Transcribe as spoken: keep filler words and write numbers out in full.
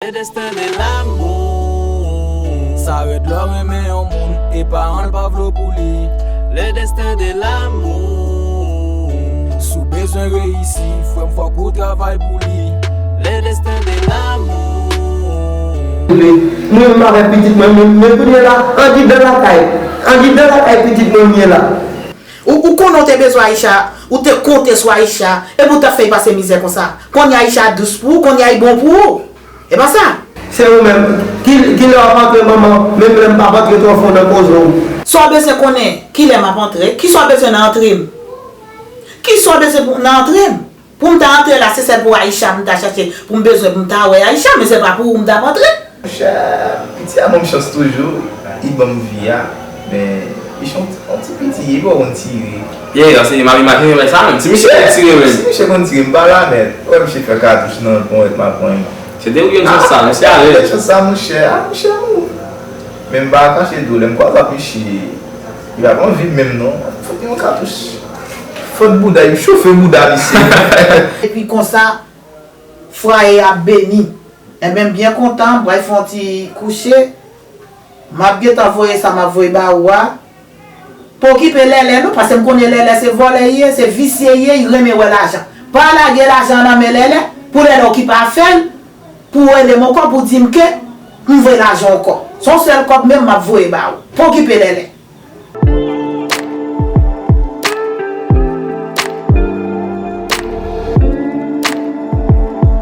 Le destin de l'amour. Sa rèd lè w renmen yon moun e paran l pa vle w pou li. Le destin de l'amour. Si w bezwen reyisi, frè m, fòk ou travay pou li. Le destin de l'amour. Mwen menm avèk pitit mwen, men, men kounye la, andidan lakay, andidan lakay pitit mwen m ye la. Ou, ou konnen w te bezwen Aisha, ou te konte sou Aisha, epi w t ap fè l pase mizè konsa. Kounye a Aisha dous pou ou, kounye a li bon pou ou. E pa sa? Se ou menm. Ki, kilè w ap antre manman, menm lè m p ap antre twò fon nan koze w. Sa w bezwen konnen, kilè m ap antre, kisa w bezwen nan antre m? Kisa w bezwen pou, nan antre m? Pou m ta antre la, se sèl pou Aisha m ta chache, pou m bezwen pou m ta wè Aisha, men se pa pou ou m t ap antre. Monchè, piti a ban m chans toujou, li ban m vi a, men li se yon ti, yon ti piti, li pa konn tire. Yeah, se m ap imajine men sa menm, si misye konn tire menm. Si misye konn tire, m pa la nèt. Ou wè misye fè katouch nan ponyèt m ap pran. Se te ou ki gen chans sa, misye alèz. Chans sa, monchè, a, monchè, mou. Men m pa kache di w, lè m kwaze ak misye, li pa pran vi m menm non. Fout li yon katouch. Fòt bouda, li chofe bouda misye. Epi konsa, fwaye a beni. Enben, m byen kontan, m pral fè yon ti kouche. M ap gentan voye sa m ap voye ba ou a. Pa okipe Lèlè non, paske m konnen Lèlè se vòlè li ye, se visye li ye, li renmen wè lajan. Pa lage lajan an nan men Lèlè, pou Lèlè okipe afè l, pou w rele m ankò, pou w di m ke m voye lajan ankò. Se yon sèl kòb menm m ap voye ba ou. Pa okipe Lèlè.